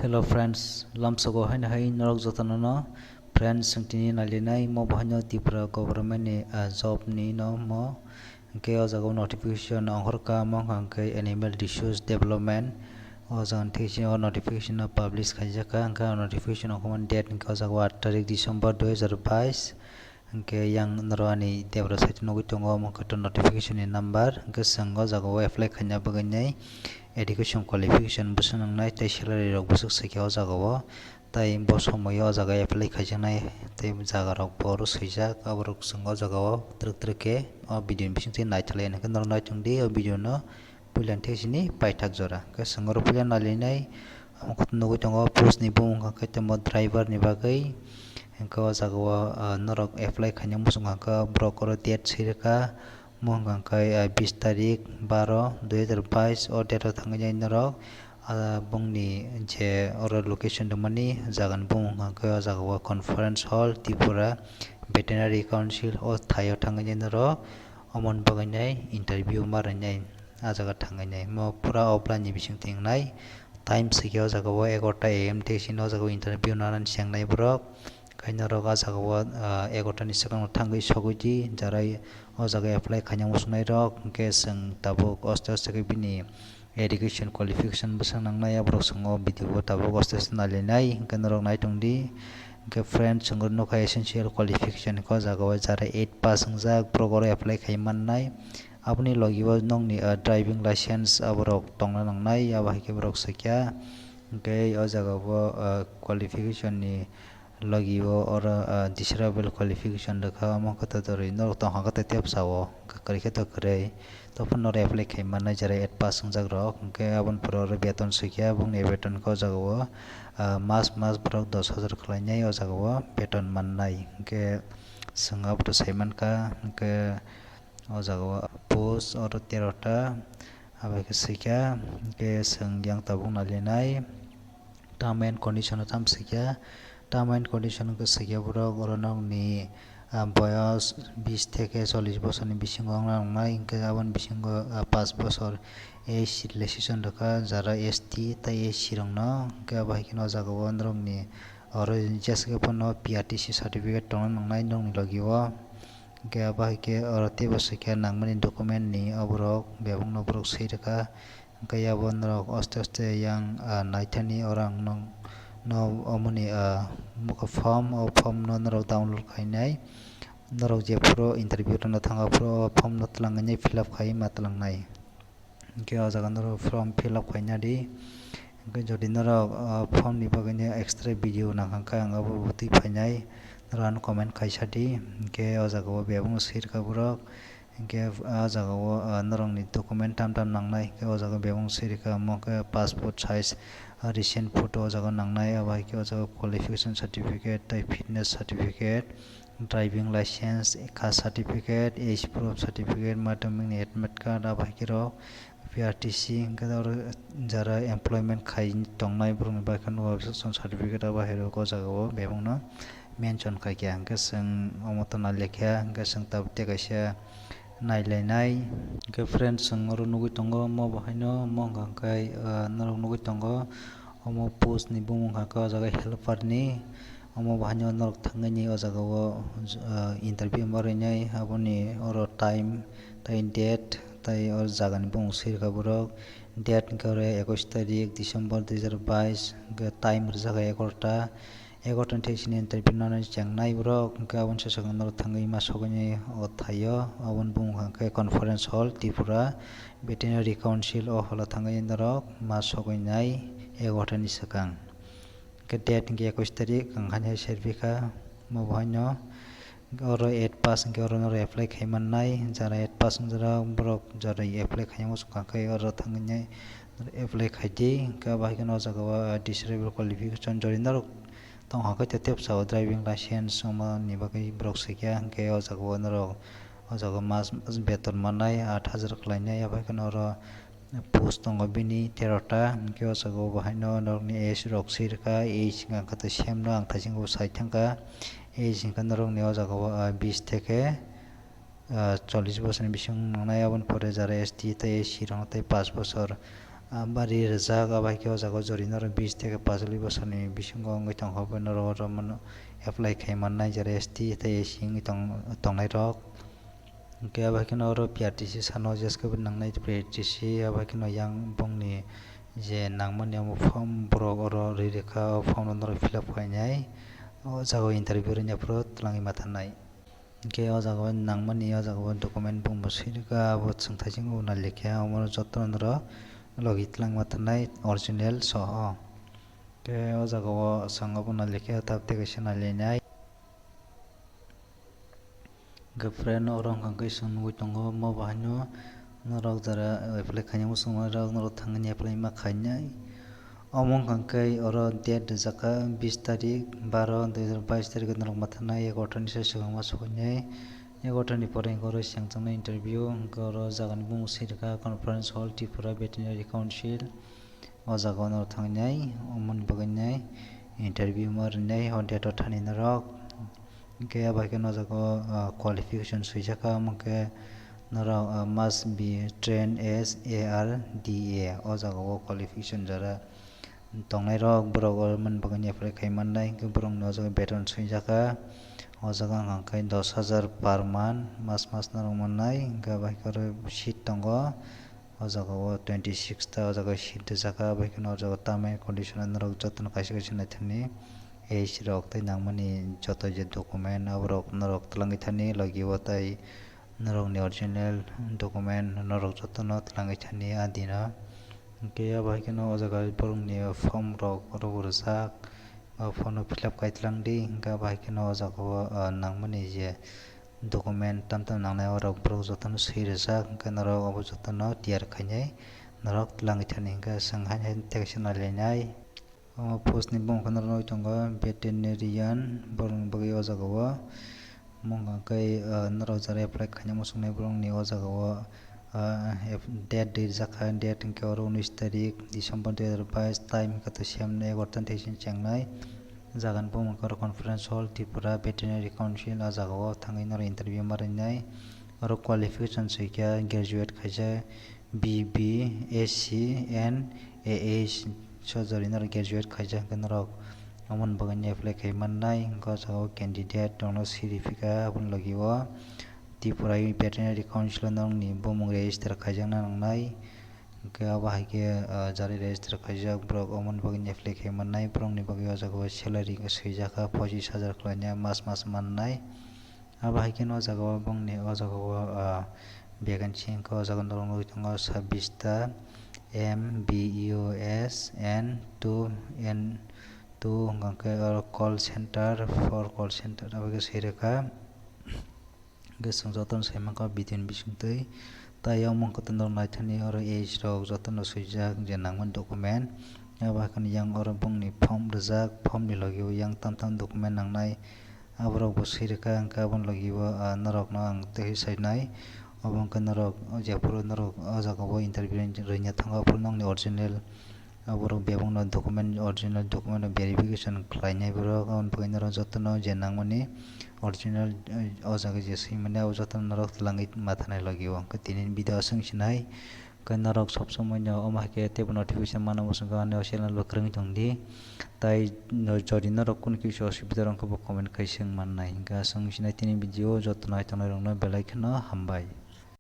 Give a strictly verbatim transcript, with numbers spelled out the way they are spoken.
Hello friends, lamsogo haino hai norok jotono no. Friends, chwng tini nailinai mo bahaino Tripura government ni, ah, job ni no mo. Hwnkhe o jaga o notification ongkhorkha, mo wngkha hwnkhe Animal Resource Development. O jaga ni thik sini o notification no publish khaijak kha, hwnkhe o notification ongkhormani date hwnkhe o jaga o aat tarik December dui hajar bais. Hwnkhe yang norok ani debra site nugwi tongo, omo khe notification ni number. Hwnkhe chwng o jaga o apply khaina bagwi nai education qualification bwswk nangnai tei salary rok bwswk swikha o jaga o. Tai bo somoi o jaga apply khaijaknai tei jaga rok bo oro swijak, aborok chwng o jaga o twrwk twrwk khe o video ni bisingtwi naithalai, hwnkhe norok naitongdi o video no puila thik sini paithak jora. Hwnkhe chwng oro puila nailainai, omo khe nugwi tongo post ni bumung hwnkhe tamo driver ni bagwi, hwnkhe o jaga o, ah, norok apply khaina muchung hwnkhe borok oro date swi rwkha. Mo hwnka khe, ah, bis tarik baro dui hajar bais o date o thangwi nai norok, ah, bongni je oro location rwmani jaga ni bumung hwnka khe o jaga o Conference Hall Tripura Veterinary Council o thai o thangwi nai norok omo ni bagwi nai interview ma rwnai, ah jaga thangwi nai mo pura offline ni bising twi wngnai. Time swikhe o jaga o egarota A M thik sini o jaga o interview nana chengnai borok. Khe norok ah jaga o, ah, egarota ni swkang no thangwi sogwi di, jarai o jaga apply khaina muchungnai rok. Hwnkhe chwng tabuk aste aste khe bini education qualification bwswk nangnai, aborok chwng o video o tabuk aste aste nailainai. Hwnkhe norok naitongdi. Hwnkhe friend, chwng oro nukha essential qualification khe o jaga o jarai eight pass wngjak borok oro apply khai mannai. Aboni logi o nokni, ah, driving license aborok tongna nangnai, abo hai khe borok swikha. Hwnkhe o jaga o, ah, qualification ni logi o oro, ah, desirable qualification rwkha, omo khe to torwi norok tongkha khe to tepsa o, kwrwi khe to kwrwi. Tei phano norok apply khai mannai, jarai eight pass wngjak rok. Hwnkhe aboni pore oro beton swikha, bongni beton khe o jaga o, ah, mas mas borok dos hajar khlainai o jaga o beton mannai. Hwnkhe chwng aboto sai mankha, hwnkhe o jaga o post oro terota, abo khe swikha, hwnkhe chwng yang tabuk nailainai. Term and condition o tamo swikha, term and condition wngkha swikha borok oro nokni, ah, boyos bis theke chollish bosorni bisingo wngna nangnai, hwnkhe aboni bisingo, ah, pash bosor age relaxation rwkha, jara S T tei S C rokno, hwnkhe abo hai kheno o jaga o norokni oro jesa khe phano P R T C certificate tongna nangnai norokni logi o. Hwnkhe abo hai khe oro teibo swikha nangmani document ni, oborok bebakno borok swi rwkha. Hwnkhe abo norok aste aste yang, ah, naithani oro ang nokno omoni, ah, form, o form no norok download khainai. Norok jephuru interview rwna thang aphuru o form no twlangwi fill up khai ma twlangnai. Hwnkhe o jaga norok form fill up khaina di. Hwnkhe jodi norok, ah, form ni bagwi no extra video nang kha khe ang abo bo twi phainai. Norok ano comment khaisa di. Hwnkhe o jaga o bebakno swi rwkha borok. Hwnkhe o jaga o, ah, norokni document tam tam nangnai, hwnkhe o jaga bebakno swi rwkha, omo khe passport size, ah, recent photo o jaga nangnai, abo hai khe o jaga qualification certificate tei fitness certificate, driving license, caste certificate, age proof certificate, madhyamik ni admit card, abo hai khe rok P R T C, hwnkhe oro jara employment khai tongnai borokni bai kheno certificate, abo hai rok o jaga o bebakno mention khai kha, hwnkhe chwng omo to nai lekha, hwnkhe chwng tabuk tei kaisa nailainai. Hwnkhe friends, chwng oro nugwi tongo, omo bo haino, omo hwnka khe, ah, norok nugwi tongo, omo post ni bumung hwnka khe o jaga helper ni, omo bo haino norok thangwi ni o jaga o, ah, interview ma rwnai, aboni oro time tei date tei o jaga ni bumung swi rwkha borok, date hwnkhe oro ekush tarik December dui hajar bais, hwnkhe time rwjak kha egarota. Egarota ni thik sini interview nani chengnai borok, hwnkhe aboni saka norok thangwi ma sogwi o thaio, aboni bumung hwnkha khe Conference Hall Tripura Veterinary Council o holo thangwi norok ma sogwi nai egarota ni swkang. Hwnkhe date hwnkhe ekush tarik, ang haino serphi kha, omo bo haino. Oro eight pass hwnkhe oro norok apply khai mannai, jara eight pass wng jora borok jara apply khai muchung kha khe oro thangwi nai apply khai di. Hwnkhe abo hai kheno o jaga o desirable qualification jori norok tong kha khe tei tepsa o driving license omo ni bagwi borok swikha, hwnkhe o jaga o norok o jaga o mas mas beton mannai, aat hajar khlainai, abo hai kheno oro post tongo bini terota, hwnkhe o jaga o bo haino norokni age rok swi rwkha, age hwnkha khe same no ang thaiching bo sai thangkha, age hwnkha norokni o jaga o, ah, bis theke, ah, chollish bosorni bising nangnai, aboni pore jara S T tei S C rok tei pash bosor Bari rijak, abo hai khe o jaga o jodi norok bis theke pachali bosor ni bisingo wngwi tongkha, abo norok oro mano apply khai mannai, jera S T tei S C wngwi tong-, tongnai rok. Hwnkhe abo hai kheno oro P R T C sano je swkang nangnai P R T C, abo hai kheno yang bongni je nangmani omo form borok oro ri rikha, o form no norok fill up khainai, o jaga o interview rwna phuru twlangwi ma thanai. Hwnkhe o jaga o nangmani o jaga o document bumbo swi rwkha, abo chwng thaichung o nai likha, omo joto norok logi twlangma thanai original soho. Hwnkhe o jaga o chwng obo nai likha, tab tei kaisa nai lainai. Hwnkhe friend, oro wngkha khe chwng nugwi tongo, omo bahaino norok jara apply khaina muchung manwi rok norok thangwi apply ma khainai. Omo wngkha khe oro date rijak kha bis tarik baro dui hazar bais tarik norok ma thanai egarota ni sai swkang ma soknai. Egarota ni pore hwnkhe oro chengjaknai interview, hwnkhe oro jagani bumung swi rwkha Conference Hall, Tripura Veterinary Council. O jaga o norok thangnai, omoni bagwi nai interview ma rwnai, o date o thani norok. Hwnkhe abo hai kheno o jaga o, ah, qualification swijak kha, omo khe norok, ah, must be trained as A R D A. O jaga o qualification jara tongnai rok, borok oro mani bagwi apply khai mannai, hwnkhe borokni o jaga beton swijak kha. O jaga wngkha khe dos hajar per month, mas mas norok mannai, hwnkhe abo hai khe oro seat tongo. O jaga o twenty six ta o jaga seat rijak kha, abo hai kheno o jaga term and condition norok jotono kaisa kaisa naithani age rok tei nangmani joto je document aborok norok twlangwi thani logi o, tei norokni original document norok jotono twlangwi thani a dino. Hwnkhe abo hai kheno o jaga borokni form rok oro bo rijak, o form no fill up khai twlang di, hwnkhe abo hai kheno o jaga o, ah, nangmani je document tam tam nangnai, o rok borok jotono swi rijak, hwnkhe norok obo jotono tiyar khainai norok twlangwi thani, hwnkhe chwng haino haino tei kaisa nai lainai. O post ni bumung khe norok nugwi tongo veterinarian, borokni bagwi o jaga o. Omo hwnkha khe, ah, norok jara apply khaina muchungnai borokni o jaga o, ah, date rijak kha, date hwnkhe oro unis tarik December dui hazar bais, time hwnkhe to siyam ni egarota ni thaichung chengnai. Jagani bumung khe oro Conference Hall, Tripura Veterinary Council, o jaga o thangwi norok interview ma rwnai. Oro qualification swi khe graduate khaijak B B, S C, and A H, so jora norok graduate khaijak hwnkhe norok omoni bagwi apply khai mannai. Hwnkhe o jaga o candidate rokno siri phika, aboni logi o Tripura Veterinary Council o norokni bumung register khaijakna nangnai. Hwnkhe abo hai khe, ah, jara register khaijak borok omoni bagwi apply khai mannai, borokni bagwi o jaga o salary hwnkhe swijak kha pochis hajar khlaina mas mas mannai. Abo hai kheno o jaga o bongni o jaga o, ah, vacancy hwnkhe o jaga norok nugwi tongo sabbish ta M B U S N two N two hwnkha khe oro call center, for call center abo khe swi rwkha. Hwnkhe chwng jotono sai mankha video ni bisingtwi. Tai omo hwnkhe norok naithani oro age rok jotono swijak je nangmani document. Abo hai kheno yang oro bongni form rijak, form ni logi o yang tam tam document nangnai. Aborok bo swi rwkha, hwnkhe aboni logi o, ah, norokno ang tei sainai. Obo hwnkhe norok, o jephuru norok o jaga o interview rwna thango, aphuru nokni original, aborok bebakno document, original document rok verification khlainai borok. Aboni bagwi norok jotono je nangmani original, eh, o jaga je swimani, abo jotono norok twlangwi ma thanai logi o. Hwnkhe tini video aswk sinai. Khe norok sob somoi no omo hai khe teibo notification mano muchungkha, ani o channel bo kwrwngwi tong di. Tai no jodi norok kunu kisa osubida rok wngkha bo comment khai se wng mannai. Hwnkhe aswk wng sinai tini video joto nai tongnai rokno belai kheno hambai.